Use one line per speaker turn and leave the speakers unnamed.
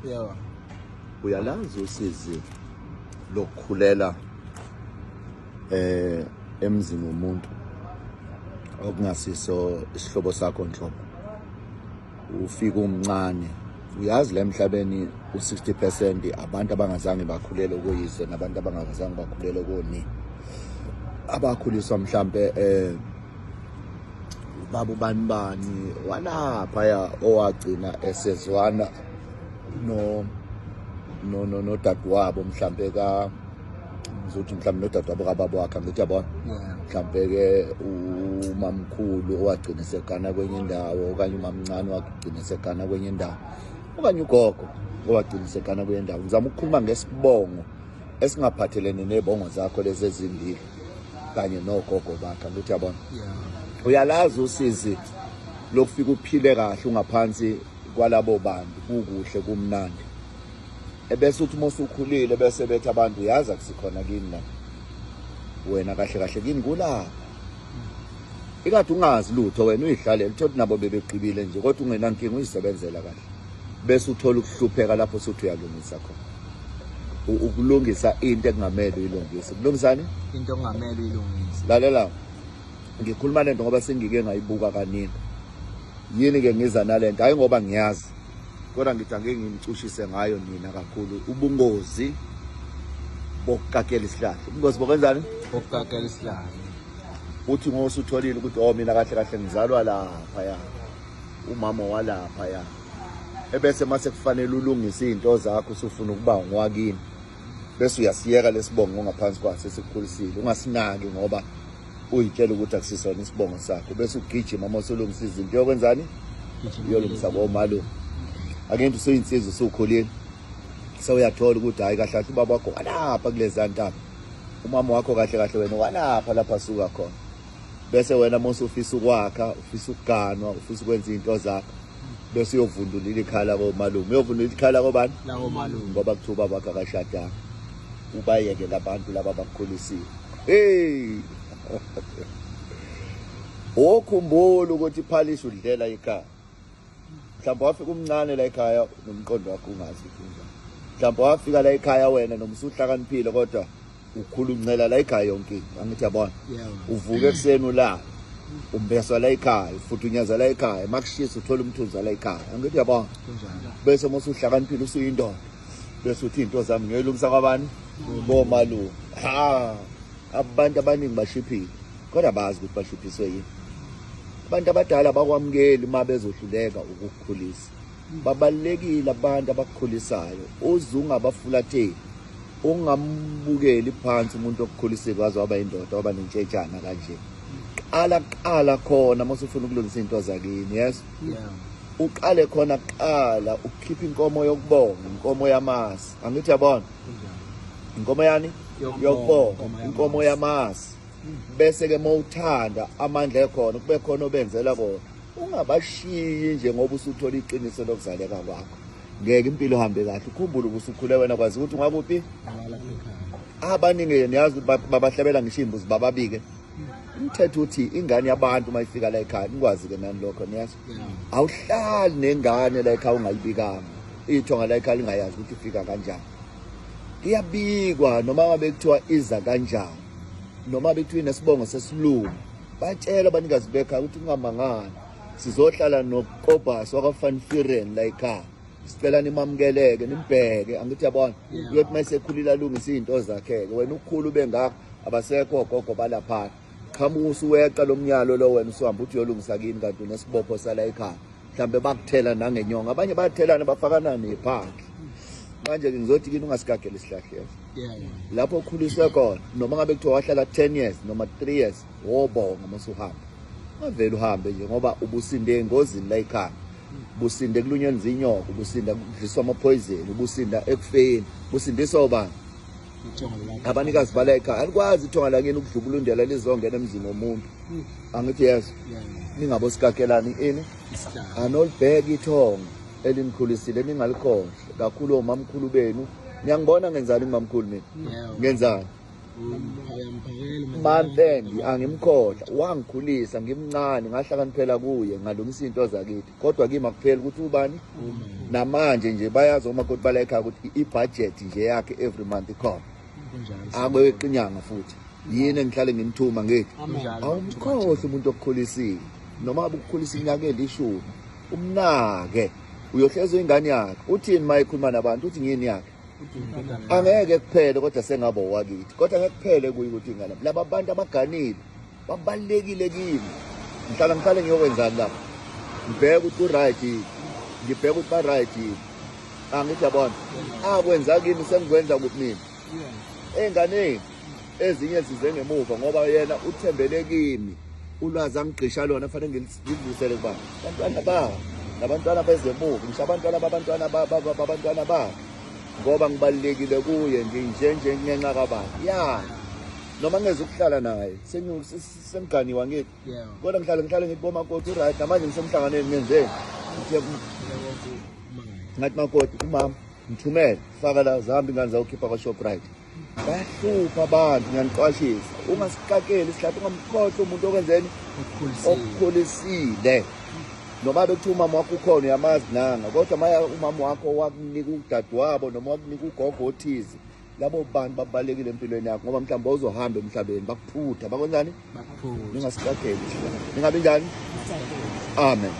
Yebo.
Uyalazi usizi lokukhulela emzini womuntu okungasiso isihlobo sakho nhlobo. Ufika umncane, uyazi la emhlabeni u-60% abantu abangazange bakhulele koyise nabantu abangazange bakhulele konina, abakhuliswa mhlambe ubaba ubani bani walapha ya owagcina esezwana no no no nodadewabo mhlambe ka ngizothi mhlambe nodadewabo kababa wakhe, angithi yabona, mhlambe ke umamkhulu owagcina esegana kwenye indawo, okanye umamncane owagcina esegana kwenye indawo, okanye ugogo owagcina esegana kwenye indawo. Ngizama ukukhuluma ngesibongo esingaphathelene nezibongo zakho lezi ezimbili kanye nogogo bakhe, angithi yabona. Uyalazi usizi lokufika uphile kahle ungaphansi kwalabo bantu, kukuhle kumnandi, ebese uthi uma usukhulile bese bethi abantu yazi akusikhona kini la, wena kahle kahle kini kulapha, ikade ungazi lutho wena uyihlalela, uthole nabo bebegqibile nje kodwa ungenankinga uyisebenzela kahle, bese uthola ukuhlupheka lapho usuthi uyalungisa khona. Ukulungisa into ekungamele uyilungise. Ukulungisani?
Into okungamele uyilungise.
Lalela, ngikhuluma lento ngoba sengike ngayibuka kaningi. Yini ke ngiza nalento? Hayi ngoba ngiyazi, kodwa ngithi angeke nginicushise ngayo nina kakhulu. Ubungozi bokukakela isihlahla. Ubungozi bokwenzani?
Bokukakela isihlahla.
Uthi ngosutholile ukuthi oh mina kahle kahle ngizalwa lapha ya, umama walapha ya, ebese mase kufanele ulungise izinto zakho usufuna ukuba ngowakini, bese uyasiyeka lesibongo ongaphansi kwaso esikukhulisile, ungasinaki ngoba uyitshela ukuthi akusisona isibongo sakho, bese ugijima uma usulungisa izinto uyokwenzani? Uyolungisa komalume. Ake ngithi usuyinsizwa usukhulile, sewuyathola ukuthi hayi kahle kahle ubaba wakho walapha kuleza ntaba, umama wakho kahle kahle wena walapha lapha asuka khona, bese wena uma usufisa ukwakha, ufisa ukuganwa, ufisa ukwenza izinto zakho, bese uyovundulila ikhala komalume. Uyovundulila ikhala kobani?
Lakomalume.
Ngoba kuthiwa ubaba wakho akashadanga. Ubayeke labantu laba bakukhulisile. Hey! Ukhumbula ukuthi iphalishi udlela ekhaya. Mhlawumbe wafika umncane la ekhaya nomqondo wakho ungazi ukuthi unjani. Mhlawumbe wafika la ekhaya wena noma usuhlakaniphile kodwa ukhula uncela la ekhaya yonke into. Angithi yabona. Uvuka ekuseni ulala, umbeswa la ekhaya, ufudunyezwa la ekhaya, makushisa uthola umthunzi la ekhaya. Angithi yabona. Bese uma usuhlakaniphile usuyindoda, bese uthi into zami ngiyolungisa kwabani? Komalume. Ha, abantu abaningi bashiphile kodwa bazi ukuthi bashiphiswe yini. Abantu abadala bakwamukeli uma bezohluleka ukukukhulisa. Babalulekile abantu abakukhulisayo, uze ungabafulatheli, ungambukeli phansi umuntu okukhulisile waze waba indoda, waba nentshetshana kanje. Qala qala khona uma usufuna ukulungisa izinto zakini, yes? Uqale khona kuqala ukukhipha inkomo yokubonga, inkomo yamasi. Angithi yabona? Inkomo yani? Yokubonga, inkomo yamasi. Bese ke mawuthanda amandla ekhona kube khona obenzela kona, ungabashiyi nje ngoba usuthola iqiniso lokuzaleka kwakho. Ngeke impilo ihambe kahle. Ukhumbule ukuthi ukhule wena kwazi ukuthi ungakuphi. Abaningi niyazi ukuthi babahlabela ngisho imbuzi bababike. Umthetho uthi ingane yabantu uma ifika la ekhaya, nikwazi ke nani lokho, niyazi. Awuhlali nengane la ekhaya ungayibikanga. Ithonga la ekhaya lingayazi ukuthi ifika kanjani. Iyabikwa noma ngabe kuthiwa iza kanjani, noma bekuthiwa inesibongo sesilungu. Batshela abanikazi bekhaya ukuthi kungamangani, sizohlala noKobus wakwa-Van Vuuren la ekhaya, sicela nimamukeleke nimbheke. Angithi yabona, uyothi uma esekhulile alungise izinto zakhe-ke. Wena ukukhulu ube ngaka, abasekho ogogo balaphana, qhamuka usuweqa lo mnyalo lo, wena usuhamba uthi uyolungisa kini kanti unesibopho sala ekhaya. Mhlawumbe bakuthela nangenyongo, abanye bayathelana bafakana nephandle. Manje-ke ngizothi kini ungasigageli isihlahla lapho ukhuliswe khona, noma ngabe kuthiwa wahlala 10 years noma 3 years, wobonga uma usuhamba. Ungavele uhambe nje ngoba ubusinde engozini la ekhaya, ubusinde ekulunyweni zinyoka, ubusinda kudliswa amaphoyizeni, ubusinda ekufeni. Busindiswa ubani? Abanikazi bala ekhaya. Alikwazi ithonga lakini ukudlubulundela lizongena emzini womuntu. Angithi yezo, ningabo sikakelani ini anolibheka ithonga elinikhulisile, ningalikhohle kakhulu omamkhulu benu. Niyangibona ngenzani kumamkhulu mina? Ngenzani? Month end angimkhohlwa, wangikhulisa ngimncane, ngahlakaniphela kuye, ngalungisa into zakithi. Kodwa kimi akupheli ukuthi ubani namanje nje bayazi omakoti bala ekhaya ukuthi i-budget nje yakhe every month ikhona, akweqi inyanga futhi. Yini engihlale ngimthuma ngithi awumkhohlwa umuntu okukhulisile, noma ngabe ukukhulisa iminyaka elishumi, umnake, uyohleza ingane yakhe. Uthini uma ekhuluma nabantu? Uthi ngiyini yakhe? Angeke kuphele, kodwa sengaba owakithi. Kodwa ngeke kuphele kuye ukuthi ingane. Laba bantu abaganile babalulekile kimi. Ngihlala ngihlale ngiyokwenzani lapha? Ngibheke ukuthi ku-right yini, ngibheke ukuthi ba-right yini. Angithi yabona, akwenza kimi sengikwenza kuphi mina? Ey'nganeni ezinye zize ngemuva, ngoba yena uthembele kimi. Ulwazi angigqisha lona fanele ngilidlulisele kubani? Abantwana bakhe nabantwana bezemuva, ngisho abantwana babantwana babantwana bakhe, ngoba ngibalulekile kuye nje nje ngenxa kabani ya noma ngeze ukuhlala naye sengiganiwa ngithi, kodwa ngihlale ngihlale ngithi bomakoti u-right. Namanje ngisemhlanganweni ngenzeni? Ngathi makoti, umama ngithumele, faka la, zihamba ingane zawukhipha kwa-Shoprite. Bayahlupha abantu, ngiyaniqwashisa, ungasikakeli isihlahla, ungamkhohlwa umuntu okwenzeni, okukhulisile. Noma bekuthiwa umama wakho ukhona, uyamazi nanga, kodwa maya umama wakho wakunika udadewabo noma wakunika ugogo othize, labo bantu babalulekile empilweni yakho, ngoba mhlawumbe uzohamba emhlabeni bakuphutha, bakwenzani? Ningasikakeli isihlahla, ningabi njani? Amen.